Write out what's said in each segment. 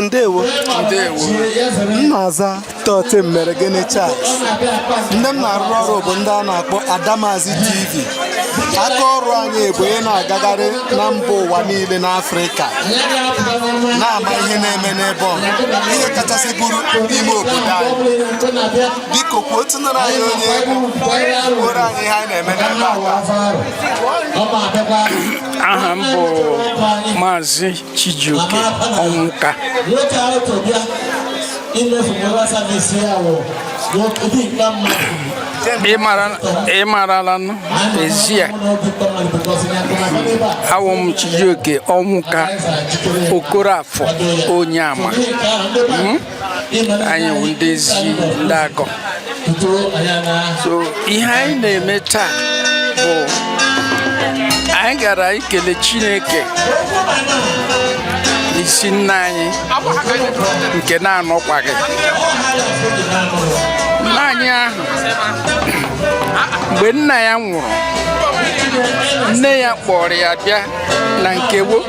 Ndewo. Ndewo. M na-aza Totin mere gịnị Charles. Ndị m na-arụ ọrụ bụ ndị a na-akpọ Adamazi TV. Aka ọrụ anyị bụ ị na-agagharị na mba ụwa niile n'Afrịka, na-ama ihe na-eme n'ebe ọ ihe kachasị bụrụ ime obodo anyị. Biko, kwuo tụnara anyị onye egwu kwuoro anyị ihe anyị na-eme n'ebe a taa. Aha m bụ Maazị Chijioke Ọnwụka. Nwoke ahụ tobịa imefu service ya wụ dimkpa mmadụ. Ị marala nụ ezi a, awụ m Chijioke Ọnwụka Okorafọ Onyeama. Anyị wụ ndị ezi ndị agọ. So ihe anyị na-eme taa bụ anyị gara ikele Chineke n'isi nna anyị nke na-anọkwaghị. Nna anyị ahụ, mgbe nna ya nwụrụ, nne ya kpọrọ ya bịa na nkewo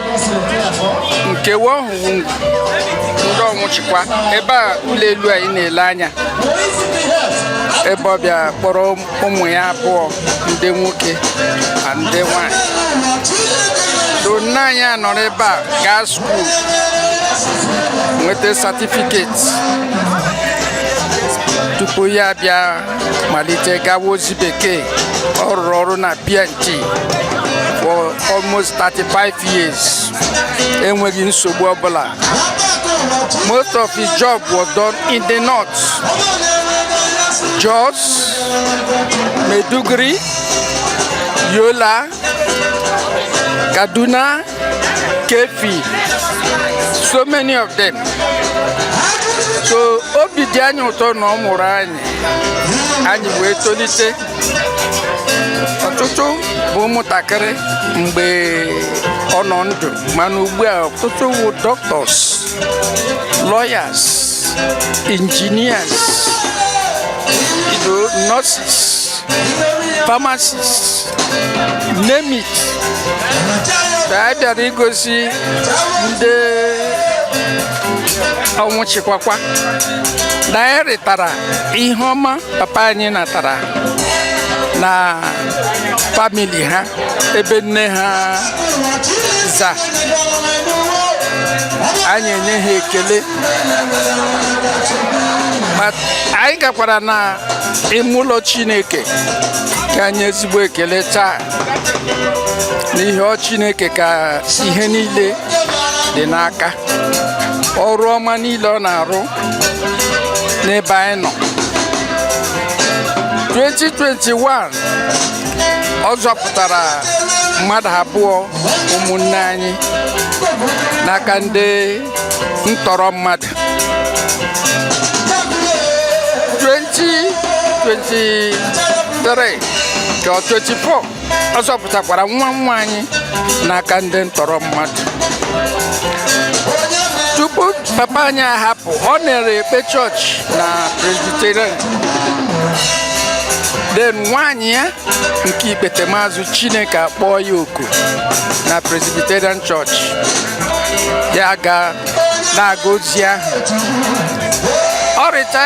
nkewo ọhụ ndị ọnwụchikwa ebe a, ụlọ elu anyị na-ele anya, ebe ọ bịa kpọrọ ụmụ ya abụọ, ndị nwoke na ndị nwanyị. So nna anyị anọrọ ebe a gaa school, nweta certificate tupu ya bịa malite gawa ozi bekee. Ọ rụrụ ọrụ na P&T for almost 35 years, enweghị nsogbu ọbụla. Most of his job was done in the north: Jos, Maiduguri, Yola, Kaduna, Keffi, so many of them. So obi dị anyị ụtọ na ọ mụrụ anyị, anyị wee tolite. Ọtụtụ bụ ụmụntakịrị mgbe ọ nọ ndụ, mana ugbu a ọtụtụ wụ doctors, lawyers, engineers, nurses, pharmacists, name it. Anyị bịara igosi ndị ọnwụ chikwakwa na anyị rịtara ihe ọma papa anyị natara na family ha, ebe nne ha za. Anyị enye ha ekele. Ma anyị gakwara na ime ụlọ Chineke ka anyị ezigbo ekele taa, n'ihi ọ Chineke ka ihe niile dị n'aka. Ọrụ ọma niile ọ na-arụ n'ebe anyị nọ. 2021, ọ zọpụtara mmadụ abụọ, ụmụnne anyị, n'aka ndị ntọrọ mmadụ. 2023 ka ọ 24, ọ zọpụtakwara nwa nwa anyị n'aka ndị ntọrọ mmadụ. Tupu papa anyị ahapụ, ọ nere ekpe chọọchị na Presbyterian. Then nwaanyị ya nke ikpete maazụ, Chineke akpọọ ya oku na Presbyterian Church, ya ga na-aga ozi ahụ. Ọ rịta.